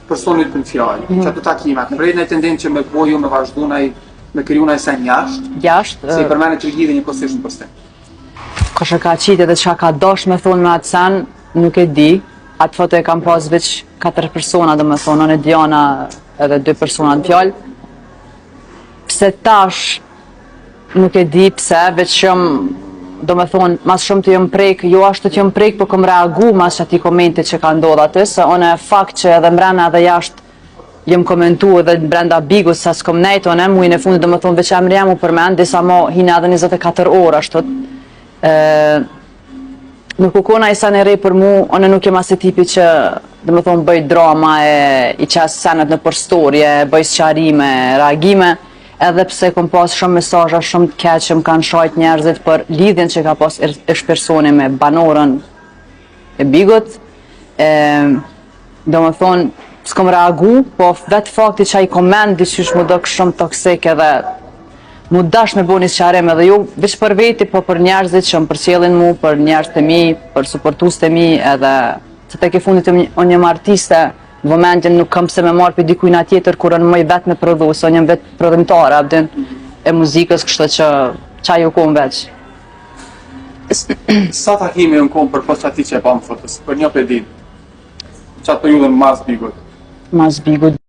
Personit në fjalë, mm -hmm. që ato takime, a ke vrejt naj tendencë që me bo ju me vazhdu naj, me kriju naj sen jashtë? Jashtë? Se i përmene të lidhe njëkohësisht në postim. Kush e ka qitë edhe çka ka dash me thonë me atë sen, nuk e di. Atë foto e kam pas veç katër persona, do me thonë, unë e Diana edhe dy persona në fjalë. Pse tash Nuk e di pse, veç jom, do me thonë, mas shumë të jom prek, jo ashtu të jom prek, po kom reagu mas atij komenti që ka ndodhë aty, se unë e fakt që edhe mrena edhe jashtë jom komentu edhe brenda bigut sa s'kom nejt unë, mujin e fundit do me thonë veç emri jem u përmend, disa mo hina edhe 24 orë ashtu. E, Nuk u kon ai sen e re për mu, unë nuk jam asi tipi që, do me thonë, bëj drama e i qes senet nëpër storje, bëj sqarime, reagime, edhe pse kom pas shumë mesazha shumë të keq që më kanë shajt njerëzit për lidhjen që ka pas ish personi me banorën e Bigut, e, Do me thonë, s'kom reagu, po vetë fakti që ai koment diqysh m'u dok shumë toksik edhe m'u dash me bo një sqarim edhe jo veç për veti, po për njerëzit që më përcjellin mu, për njerëzit e mi, për suportuesit e mi edhe se tek e fundit unë jam artiste, vëmendjen nuk kam pse me marrë prej dikujna tjetër kur unë muj vetë me prodhu, se unë jam vetë prodhimtare, a din, e muzikës, kështu që qaj u kon veç. Sa takime janë konë përpos atij që e pamë fotos, për një pe din? Qatë periudhën mas bigut? Mas bigut.